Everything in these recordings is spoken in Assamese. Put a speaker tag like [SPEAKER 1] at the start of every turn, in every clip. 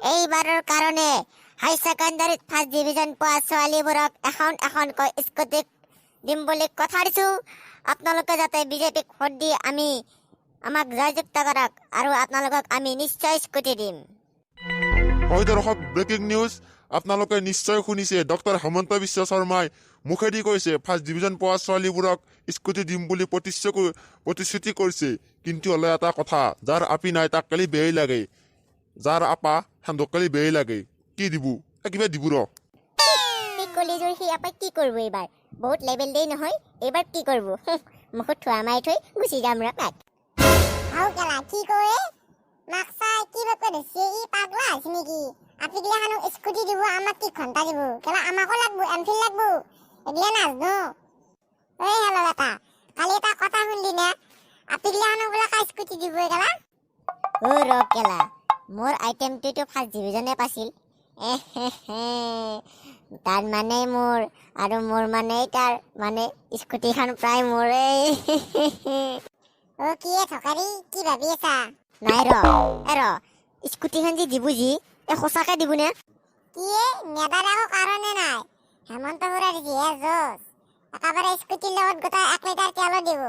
[SPEAKER 1] এইবাৰৰ কাৰণে হাই ছেকেণ্ডাৰীত ফাৰ্ষ্ট ডিভিজন পোৱা ছোৱালীবোৰক এখন এখনকৈ স্কুটি দিম বুলি কথা দিছোঁ। আপোনালোকে যাতে বিজেপিক ভোট দি আমাক জয়যুক্ত কৰক আৰু আপোনালোকক আমি নিশ্চয় স্কুটি দিম।
[SPEAKER 2] হয় দৰ্শক, ব্ৰেকিং নিউজ। আপোনালোকে নিশ্চয় শুনিছে, ডক্টৰ হেমন্ত বিশ্ব শৰ্মাই মুখেদি কৈছে, ফাৰ্ষ্ট ডিভিজন পোৱা ছোৱালীবোৰক স্কুটি দিম বুলি প্ৰতিশ্ৰুতি কৰিছে। কিন্তু হ'লে এটা কথা, যাৰ আপি নাই তাক কালি বেয়াই লাগে, যাৰ আপা সেন্দক কালি বেয়াই লাগে। কি দিব এ, কিবা দিব ৰ।
[SPEAKER 1] সি কলেজৰ সি আপাই কি কৰিব এইবাৰ? বহুত লেভেল দেই নহয়, এইবাৰ কি কৰিব? মুখত থোৱা মাৰি থৈ গুচি যাম ৰ তাক।
[SPEAKER 3] হাও কেলা, কি কয়? মাক চাই কি বাপে ধৰছে? ই পাগলা হৈছে নেকি? আপিগিলাখানক স্কুটি দিব, আমাক কি ঘণ্টা দিব? কেলা, আমাকো লাগব, এমফিল লাগব, এগিলা নাজনো। ঐ হেলো বেটা, কালি এটা কথা শুনলি না? আপিগিলাখানক বোলে কা স্কুটি দিব কেলা।
[SPEAKER 1] অ ৰ কেলা, মোৰ আইটেমটোতো ফাৰ্ষ্ট ডিভিজনে পাইছিল। তাৰ মানে মোৰ আৰু মোৰ মানে তাৰ মানে স্কুটিখন প্ৰায় মোৰেই।
[SPEAKER 3] অ কিয়ে থকাৰি, কি ভাবি আছা?
[SPEAKER 1] নাই ৰ, এ ৰ, স্কুটিখন যে দিব যি, এই সঁচাকে দিব নে?
[SPEAKER 3] কিয়ে, নেদাৰ একো কাৰণে নাই। হেমন্ত খুৰাৰ যিহে জোচ, একেবাৰে স্কুটিৰ লগত গোটাই 1 লিটাৰ তেলো দিব।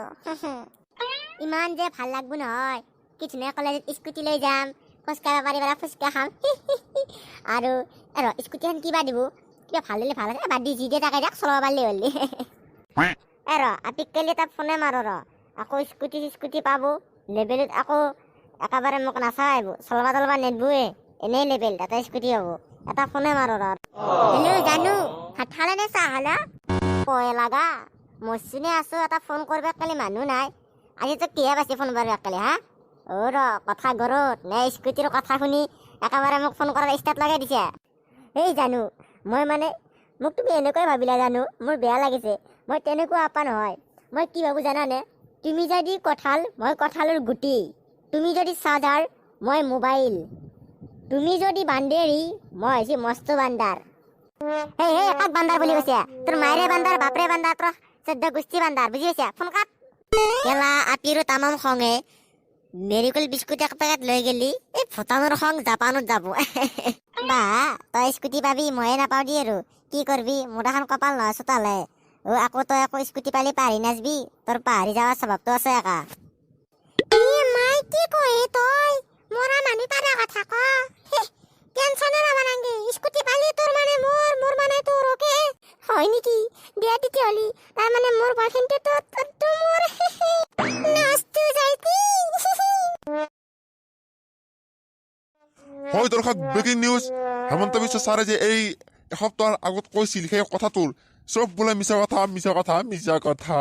[SPEAKER 1] ইমান যে ভাল লাগব নহয়, কি ধুনীয়া কলেজত স্কুটি লৈ যাম, খোজকাঢ়িব পাৰি পেলাই ফুচকা খাম। আৰু এ ৰ, স্কুটিখন কিবা দিব, কিবা ভাল দিলে ভাল আছে, বাদ দি, যি দিয়ে তাকে দিয়ক, চলাব পাৰিলে হ'ল। এ ৰ, আপিক কালি এটা ফোনে মাৰ ৰ। আকৌ স্কুটি চিস্কুটি পাব লেবেলত, আকৌ একেবাৰে মোক নাচাই আহিব, চলবা তলবা নেদবোৱে, এনেই লেবেল, তাতে স্কুটি পাব। এটা ফোনে মাৰ ৰ। হেল্ল' জানু, ভাত খালে নে চাহ খালা? কয় লাগা মচুনে আছো, এটা ফোন কৰবে কালি মানুহ নাই। আজি তো কিহে পাইছে ফোন কৰবে কালি? হা, অ ৰ, কথা ঘৰত নে স্কুটিৰ কথা শুনি একেবাৰে মোক ফোন কৰাৰ ষ্টাৰ্ট লগাই দিছে। এই জানু, মই মানে মোক তুমি এনেকুৱাই ভাবিলা জানো, মোৰ বেয়া লাগিছে। মই তেনেকুৱা আপা নহয়। মই কি ভাবোঁ জানানে? তুমি যদি কঁঠাল, মই কঁঠালৰ গুটি। তুমি যদি চাৰ্জাৰ, মই মোবাইল। তুমি যদি বান্দেৰী, মই হৈছি মস্ত বান্দাৰ। হেই হেই, কাক বান্দাৰ বুলি কৈছে? তোৰ মায়েৰে বান্দাৰ, বাপৰে বান্দাৰ, তোৰ 14 গোষ্ঠী বান্দাৰ, বুজি পাইছা? Phone cut. কেলা আপিৰো তামাম খঙে মেৰিগোল্ড বিস্কুট এক পেকেট লৈ গেলি, এই ভূটানৰ খং জাপানত যাব। বা তই স্কুটি পাবি, ময়ে নাপাওঁ দি আৰু কি কৰবি? মোৰ এখন কপাল নহয় চোতালে। অ আকৌ তই আকৌ স্কুটি পালি পাহাৰি নাচবি, তোৰ পাহাৰি যোৱাৰ স্বভাৱটো আছে একা।
[SPEAKER 3] মাই, কি কয় তই? মৰা মানুহ পাৰা কথা ক। টেনচনে ল'বা নাংগে, স্কুটি পালি তোৰ মানে মোৰ, মোৰ মানে তোৰ, অ'কে?
[SPEAKER 1] হয় নেকি? দিয়া তেতিয়াহ'লে, তাৰ মানে মোৰ বয়ফ্ৰেণ্ডটো তোৰ, তোৰটো মোৰ।
[SPEAKER 3] নস্তু যাইতি।
[SPEAKER 2] হয় দৰ্শক, ব্ৰেকিং নিউজ। হেমন্ত বিশ্ব ছাৰে যে এই এসপ্তাহৰ আগত কৈছিল, সেই কথাটোৰ চব বোলে মিছা কথা, মিছা কথা, মিছা কথা।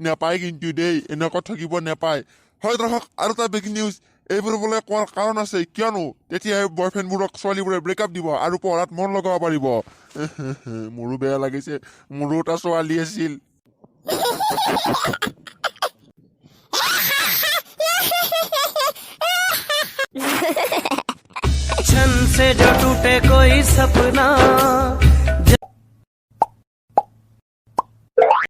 [SPEAKER 2] নেপায় কিন্তু দেই, এনেকুৱা থাকিব নেপায়। হয় দৰ্শক, আৰু এটা ব্ৰেকিং নিউজ। এইবোৰ বোলে কোৱাৰ কাৰণ আছে, কিয়নো তেতিয়াহে বয়ফ্ৰেণ্ডবোৰক ছোৱালীবোৰে ব্ৰেকআপ দিব আৰু পঢ়াত মন লগাব পাৰিব। মোৰো বেয়া লাগিছে, মোৰো এটা ছোৱালী আছিল।
[SPEAKER 4] छन से जो टूटे कोई सपना।